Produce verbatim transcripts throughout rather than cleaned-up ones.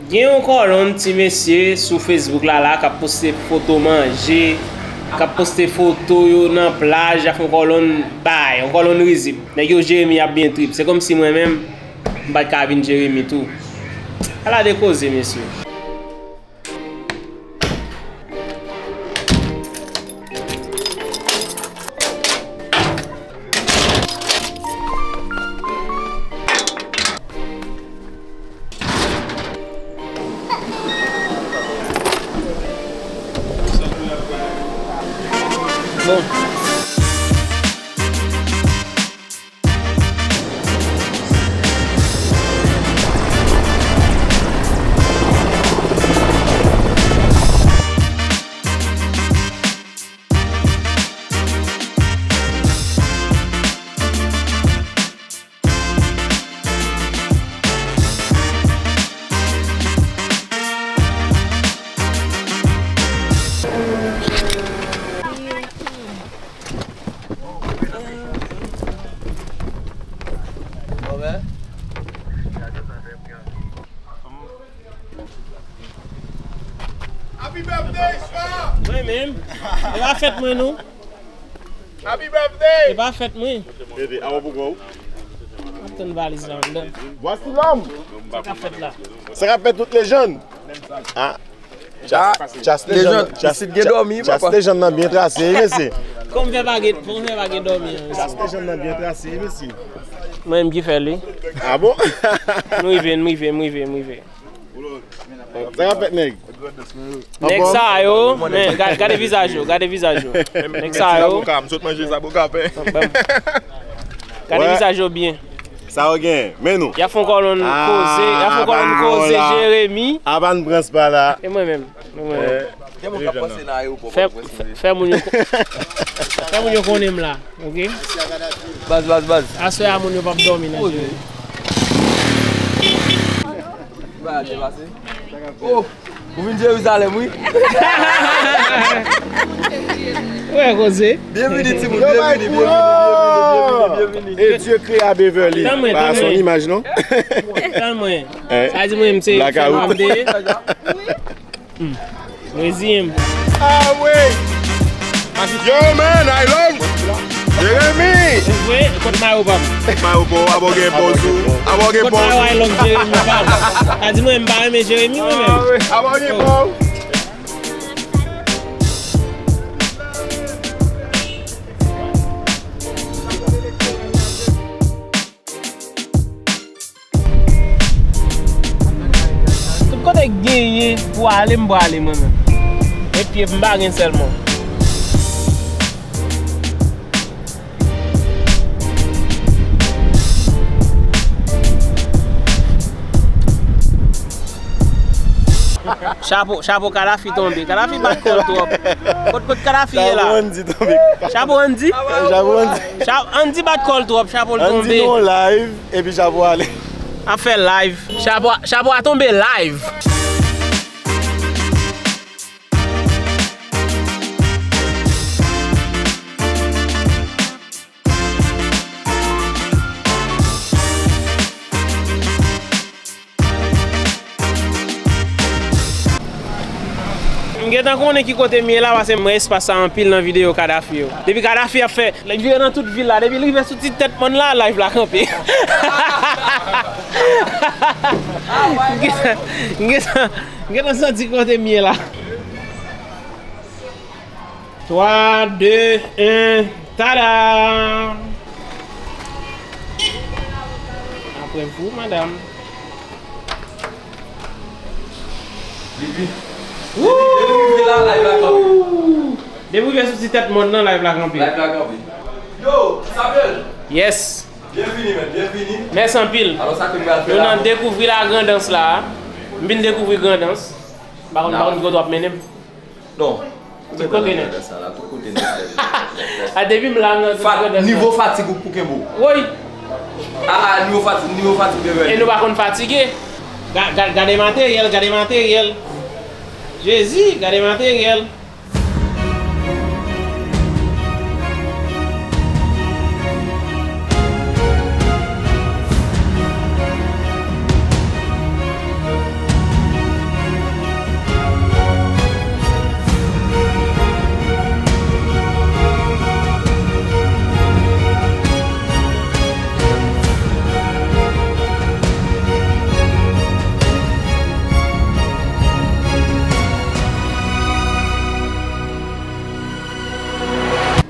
Gen yon kòlonn ti mesye sou Facebook la la k ap poste foto manje, k ap poste foto yo nan plaj, y ap fè yon kòlonn bay, yon kòlonn rizib. Nèg yo Jeremi ap byen trip. Se kòmsi mwen menm, m pa t ka vin Jeremi tou. Ala de koze, mesye. Bon. Happy birthday, Isma! Mwen menm. E pa fèt mwen, non. Happy birthday! E pa fèt mwen. Ede, awa pou gwo. Ap tann valiz la anndan. Voici l'homme! Sa k ap fèt la? Sa k ap fèt tout lejann? Ah. Chas, chas lejann, chas, isit gen dòmi, chas papa. Lejann nan byen trase, wi, mesye. Kòm fè pa gen, kòm fè pa gen dòmi an, mesye. Chas lejann nan byen trase, wi, mesye. Mwen menm ki fè li. Ah bon? M rive, m rive, m rive, m rive. Sa k ap fèt, nèg? Nèg sa yo, men, ga-, gade vizaj yo, gade vizaj yo. Nèg sa yo. Zaboka, m sot manje zaboka pen. Gade vizaj yo byen. Sa yo gen, men nou. Y ap fè yon kòlonn koze, y ap fè yon kòlonn koze Jeremi. Avan n pran spa la. E mwen menm, e mwen menm. Gen moun k ap panse nan ayewopò. Fè, fè, fè moun yo ko-, fè moun yo konnen m la, oke? Baz, baz, baz. Aswè a moun yo p ap dòmi nan Jeremi. Bagay te pase. Oh, ou vin Jerizalèm, wi. Wè, koze. Byenvini, timoun. Byenvini, byenvini, byenvini, byenvini. Et Dieu créa Beverly. Tann mwen, tann mwen. Son imaj, non? Tann mwen. Sa di mwen, m se fè m ap de. Hmm. Reziyen m. Ah, wi. Yo, man, I love Jeremy. Vre, kot mayo pa m? Mayo pa w, abo gen pòz ou. Abo gen pòz ou. Kot mayo I love Jeremy pa m? Sa di mwen, m pa renmen Jeremy, mwen menm. Abo gen pòz. Tout kote genyen pou ale, m prale mwen menm. E pye m pa gen sèlman. Chapo, chapo Kadafi tonbe. Kadafi bat kò l twòp. Kot, kot Kadafi ye la? Chapo Andy tonbe. Chapo Andy? Chapo Andy. Cha-, Andy bat kò l twòp, chapo l tonbe. Andy nou live, epi chapo ale. Ap fè live. Chapo, chapo a tonbe live. M gentan konnen ki kote m ye la, paske m wè espas sa anpil nan videyo Kadafi yo. Depi Kadafi ap fè, li vire nan tout vil la, depi li rive sou ti tèt mòn la, live la kanpe. M gentan, m gentan, m gentan santi kote m ye la. Twa, de, en, tada! Apre vou, madanm. Depi, depi, depi rive la, live la kanpe. Depi rive sou ti tèt mòn nan, live la kanpe. Live la kanpe. Yo, Samuel! Yes! Byenvini, men, byenvini. Mèsi anpil. Alò, sa ke m pral fè la, nou nan dekouvri lagrandans la. M vin dekouvri Grandans. M pa konn, m pa konn ki kote w ap mennen m. Non. Ou mèt nan sa la, tout kote nèg fè. A, depi m la, m nan tout kote. Nivo fatig ou pou kenbe w. Woy! A, a, nivo fatig, nivo fatig Beverly. E nou pa konn fatige. Ga-, ga-, gade materyèl, gade materyèl. Jezi, gade materyèl.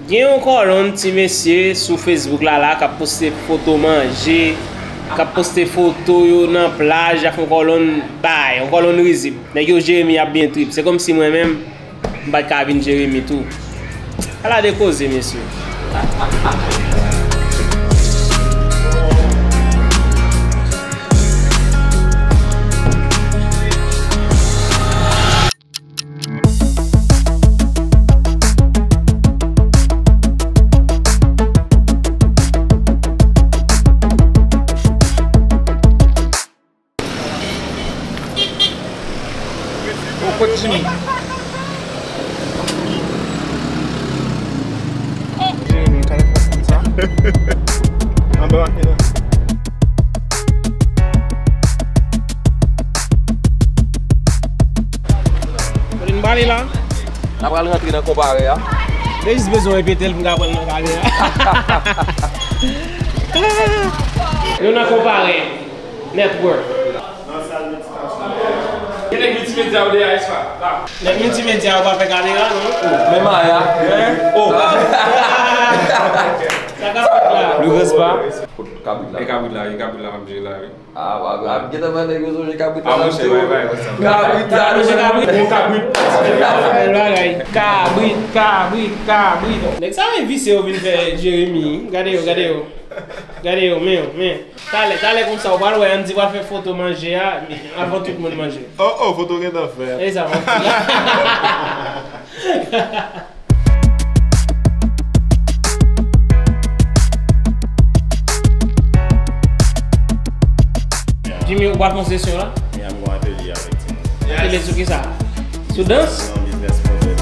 Gen yon kòlonn ti mesye sou Facebook la la k ap poste foto manje, k ap poste foto yo nan plaj, y ap fè yon kòlonn bay, yon kòlonn rizib. Nèg yo Jeremi ap byen trip. Se kòmsi mwen menm, m pa t ka vin Jeremi tou. Ala de koze, mesye. O, kot Jimmy? Jimmy, kale fè konn sa. Anba makina. Kote n prale la? N a pral rantre nan konpare a. Te jis bezwen repete l pou m ka pran l nan kamera. Nou nan konpare. Network. Gen nèg miltimedya yo deyò, espa? La. Nèg miltimedya yo pa fè kamera, non? Men Maya. Hein? Oh. Sa k ap fèt la? Le reste pa. Kot kabrit la? E kabrit la, e kabrit la, m ap jere la, wi. Ah, pa grav. Gentan wè nèg yo sonje kabrit la. Ah, monchè, bay, bay, bay. Kabrit la, nou se kabrit. Bon kabrit. Bèl bagay. Kabrit, kabrit, kabrit. Nèg sa vin visye yo vin fè Jeremi. Gade yo, gade yo. Gade yo, men yo, men. Talè, talè konsa, ou pral wè Andy pral fè foto manje a, avan tout moun manje. Oh, oh, foto gentan fèt. E sa, bon. Jimmy, ou pral fè yon sesyon la? Ya, m gon atelye avèk timoun. Atelye sou ki sa? Sou dans? Se yon biznes modèl.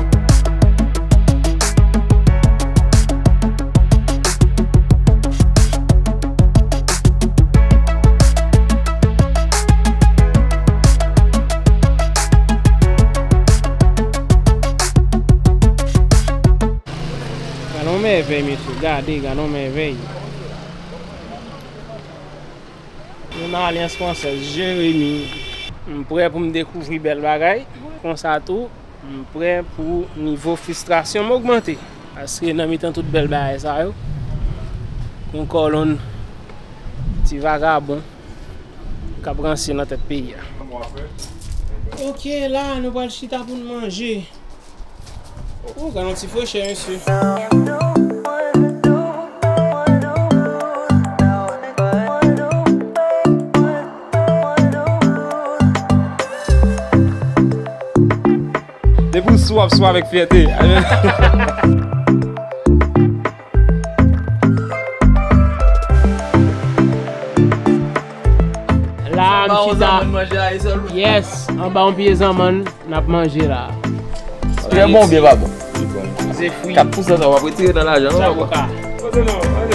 Gade yon mèvèy, mesye. Gade, gade yon mèvèy. Nou nan Alyans Fransèz, Jeremi. M prè pou m dekouvri bèl bagay. Konsa tou, m prè pou nivo fristrasyon m ogmante. Paske nan mitan tout bèl bagay sa yo, gon kòlonn ti vagabon k ap ranse nan tèt peyi a. Ok, la, nou pral chita pou n manje. Ou gade yon ti frechè, mesye. Depi w sou, w ap sou avèk fyète. La, m chita. Yes, anba yon pye zanmann. N ap manje la. Trè bon oubyen pa bon? Se fri. Kat pousan sa w ap retire nan lajan, non, papa? Zaboka.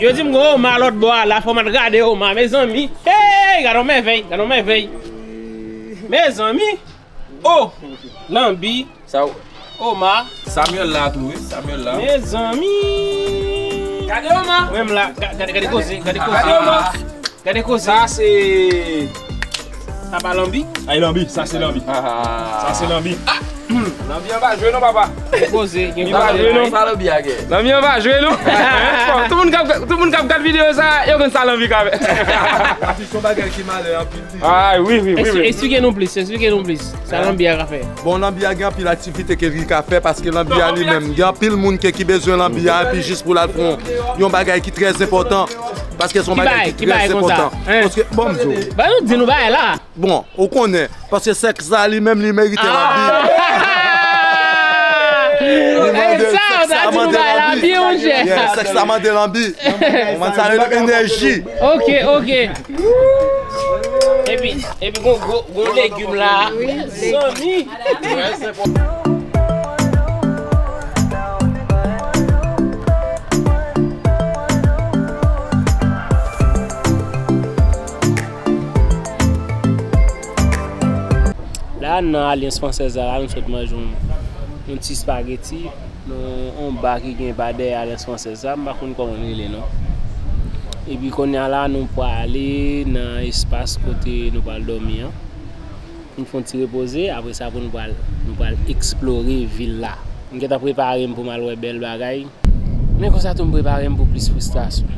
Yo di m gon Oma lòt bò a la, fò m al gade Oma, mezanmi. Hey, gade yon mèvèy, gade yon mèvèy. Mezanmi. Oh, lanbi. Sa w- Oma. Samuel la tou, wi. Samuel la. Mezanmi. Gade Oma. Menm la. Ga- Gade, gade koze. Gade koze. Gade Oma. Gade koze. Sa se. Sa pa lanbi? Ay, lanbi. Sa se lanbi. Ah. Sa se lanbi. Ah. Lanbi an pa jwe non, papa. Gen koze. Gen koze. Sa lanbi a gen. Lanbi an pa jwe non. Bon, tout moun k ap, tout moun k ap gad videyo sa, yo konn sa lanbi ka fè. Atis, se yon bagay ki malè anpil. Ah, wi, wi, wi, wi. Eksplike nou plis, eksplike nou plis. Sa lanbi a ka fè. Bon, lanbi a gen anpil aktivite ke li ka fè, paske lanbi a li menm, gen anpil moun ke ki bezwen lanbi a, epi jis pou l al fè yon, yon bagay ki trè enpòtan, paske se yon bagay ki trè enpòtan. Paske, bon, m di w. Ba nou di nou bagay la. Bon, ou konnen, paske sèks la li menm li merite lanbi. Li mande, sèks la mande lanbi. Yeah, sèks la mande lanbi. Ou konprann sa rele enèji. Ok, ok. Epi, epi gon gwo, gon legim la. Zanmi. La nan Alyans Fransèz la, la nou sot manje yon, yon ti spageti. Nou, yon ba ki gen pa dèyè Alliance Française la, m pa konn kòman l rele non. Epi kounye a la, nou prale nan espas kote nou pral dòmi an. Pou n fè yon ti repoze, apre sa pou nou pral, nou pral eksplore vil la. M gentan prepare m pou m al wè bèl bagay. Men konsa tou m prepare m pou plis fristrasyon.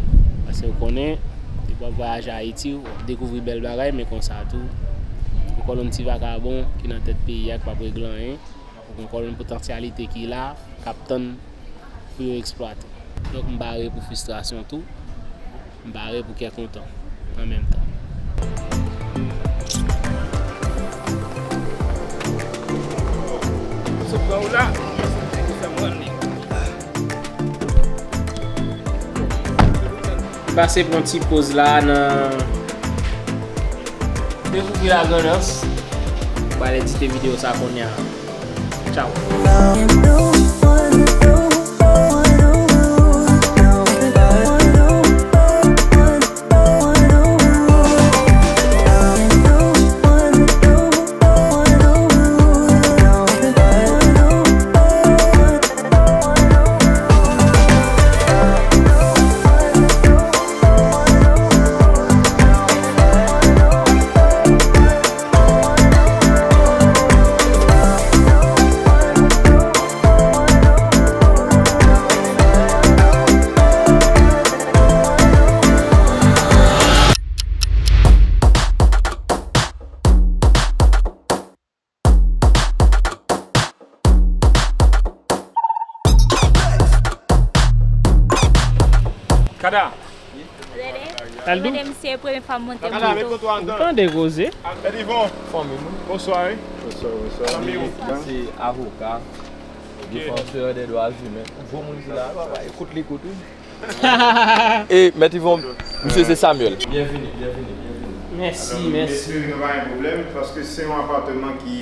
Paske w konnen, depi w ap vwayaje Ayiti, w ap dekouvri bèl bagay, men konsa tou, ou konnen yon ti vakabon ki nan tèt peyi a, ki p ap regle anyen. Ou konnen potansyalite ki la, k ap tann pou yo eksplwate. Donk, m pare pou fristrasyon tou. M pare pou kè kontan an menm tan. Pase pran ti poz la nan dekouvri Lagrandans. M pral edite videyo sa kounye a. Tchaw. Kada. Tande, misye, premye fwa m monte moto. Ou tande koze? Fanmi m. Bonswa, wi. Bonswa, bonswa. Fanmi w. Li se avoka, defansè dè dwa imen. Gwo moun ki la, papa, ekout li, ekout, wi. E, Mèt Yvon, misye se Samuel. Byenvini, byenvini, byenvini. Mèsi, mèsi. Mesye, nou pa gen pwoblèm, paske se yon apatman ki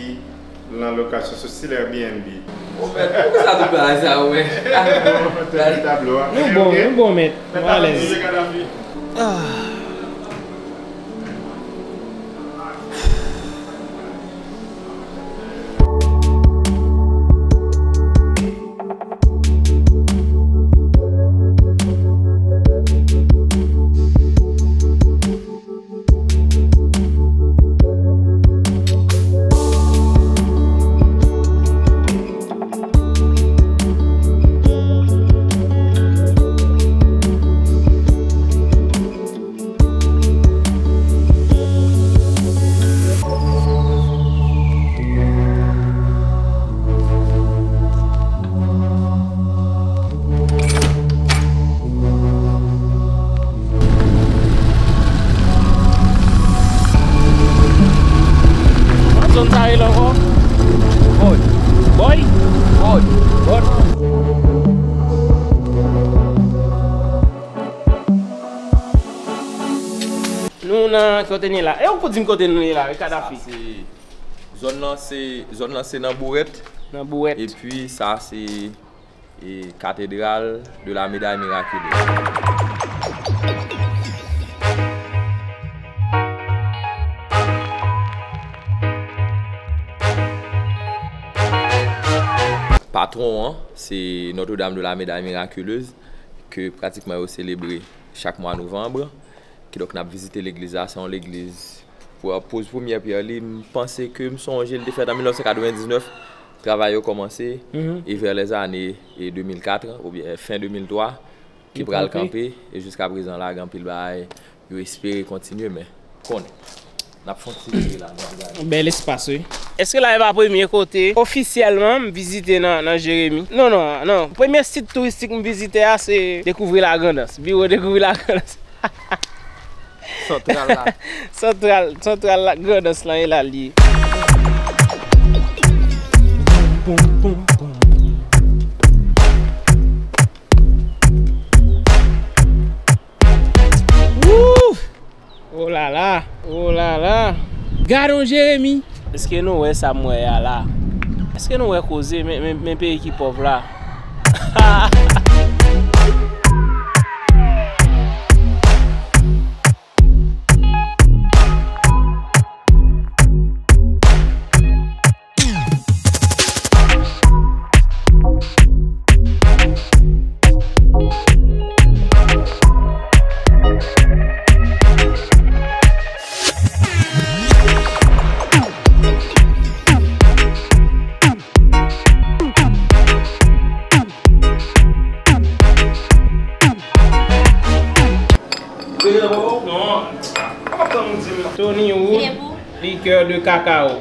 nan lokasyon sou stil Airbnb. Ou mèt, ou sa tout bagay sa, wè. Tablo a. Nou bon, nou bon, mèt. Nou alèz. Ah. Kòman zòn sa rele ankò? Bòd. Bòy? Bòd. Bòd. Nou nan kote n ye la. E ou pou di m kote nou ye la, wi, Kadafi? Sa se, zòn nan se, zòn nan se nan Bourèt. Nan Bourèt. Epi sa se, e, Cathédrale de la Médaille Miraculeuse. Patwon an, se Notre-Dame de la Médaille Miraculeuse, ke pratikman yo selebre chak mwa novanm. Kidonk, n ap vizite legliz la. Se yon legliz, pou, pou premyè pyè li, m panse ke m sonje l te fèt an mil nèf san katrevendiznèf. Travay yo kòmanse, e vè lèzane, e de mil kat, oubyen fen de mil twa, ki pral kanpe, e jiska prezan la, gen anpil bagay yo espere kontinye, men konnen. N ap fè yon ti vire la, nou ap gade. Bèl espas, wi. Èske la e pa premye kote ofisyèlman m vizite nan, nan Jeremi? Non, non, non. Premye sit touristik m vizite a, se Découvrir la Grand'Anse. Biwo Découvrir la Grand'Anse. Santral la. Santral, santral la, Grand'Anse lan, e la l ye. Pom, pom, pom, pom. Wouh! Oh la la, oh la la. Gadon Jeremi. Èske nou wè sa m wè a la? Èske nou wè koze? Men, men, men peyi ki pòv la. Cœur de cacao.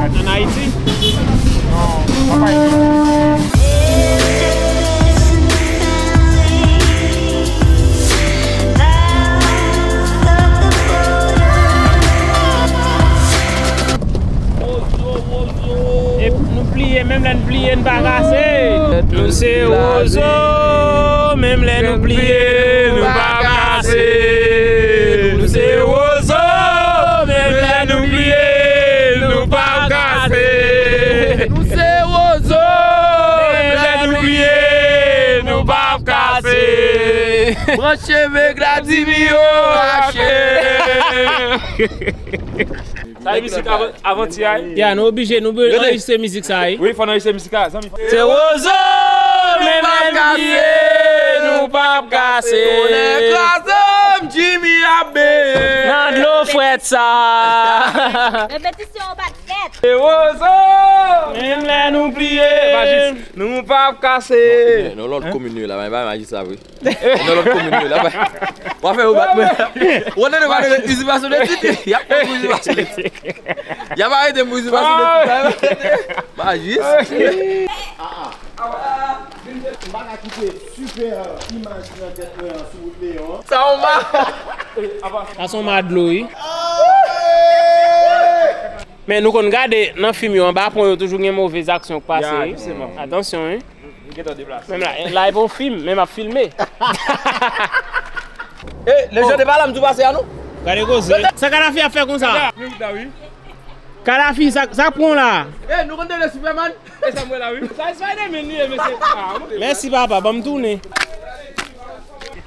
Ann Ayiti? Non, pa Ayiti. E nou pliye, menm lè n pliye, n pa kase. Nou se wozo, menm lè nou pliye, nou pa kase. Nou se wozo, menm lè nou pliye, nou pa kase. Nou se wozo, menm lè nou pliye, nou pa kase. Branche, men Vladimir yo rache. Sa e mizik avan-, avanti a, wi. Ya, nou oblije, nou be-, anrejistre mizik sa, wi. Wi, fò n anrejistre mizik la, zanmi. Se wozo, menm lè nou pliye, nou p ap kase. Tonnè kraze m, Jimmy ap benyen. Nan dlo frèt sa. Repetisyon an pa t fèt. Se wozo, menm lè nou pliye. Nou p ap kase. Non, non, lòt komin yo la, men pa majistra vre. Nan lòt komin yo la, w ap fè yo bat mwen. W ap tande yo pale de izipasyon de tit. Y ap pran pou izipasyon de tit. Y ap arete m pou izipasyon de tit. Majis. M pa ka kite sipè imaj ki nan tèt mwen an sou wout Leyon an. Sa w ma. Sa se yon ma dlo, wi. Men nou konn gade nan fim yo, anba pon yo toujou gen move aksyon k pase, wi. Atansyon, wi. Menm la, la e pa yon fim, men m ap filme. E, le jan de pale m tou pase a nou. Gade koze. Sa Kadafi ap fè konsa? Kadafi, sa, sa k pran w la? E, nou konn tande Superman? E sa m wè la, wi. Sa Spider-Man li ye, mesye. Mèsi, papa, ban m tounen.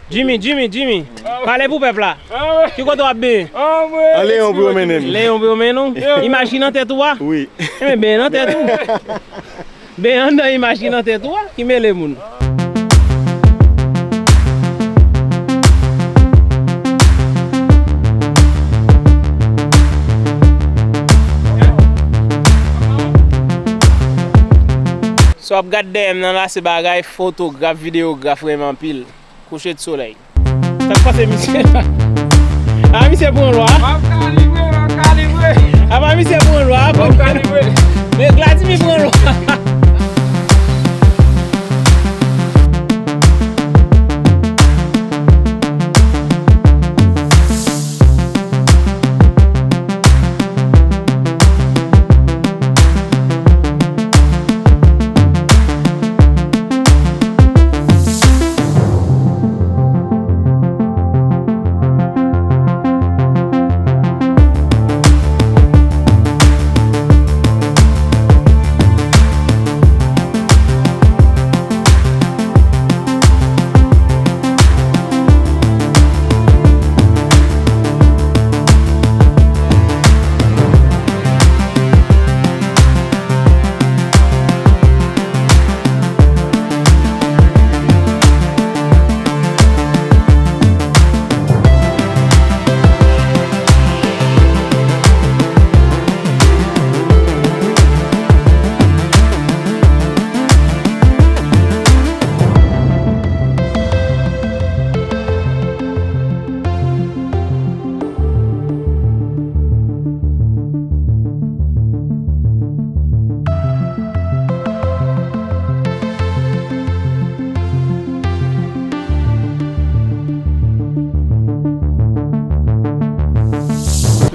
Jimmy, Jimmy, Jimmy. Pale pou pèp la. Ki kote w ap benyen? An Leyon pou yo mennen m. Leyon pou yo mennen w? Imaj ki nan tèt ou a? Wi. Enben, benyen nan tèt ou. Ben anndan imaj ki nan tèt ou a, ki mele moun. Sa w ap gad dèyè m nan la, se bagay fotograf, videograf renmen anpil. Kouche de solèy. Sa k pase misye la? A, misye pran lwa. W ap kalibre, w ap kalibre. Apa misye pran lwa? W ap kalibre. Men Vladimir pran lwa.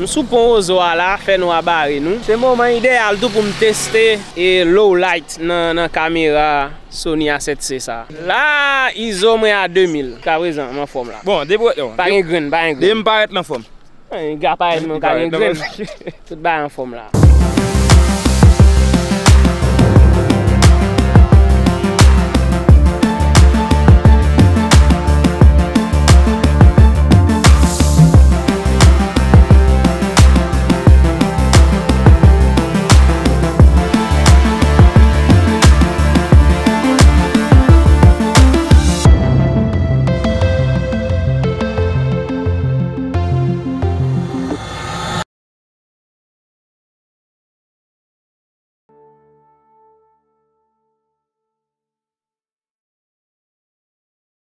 M sou pon Wozo a la, fè nwa bare nou. Se moman ideyal tou pou m teste e low light nan, nan kamera Sony A sèt C sa. La, Izo mwen a de mil. Ka prezan, m anfòm la. Bon, depi wè, Pa gen grenn, pa gen grenn. Depi m parèt nan fòm. Gen aparèt mwen ka gen Depi grenn. parèt nan Tout bagay anfòm la.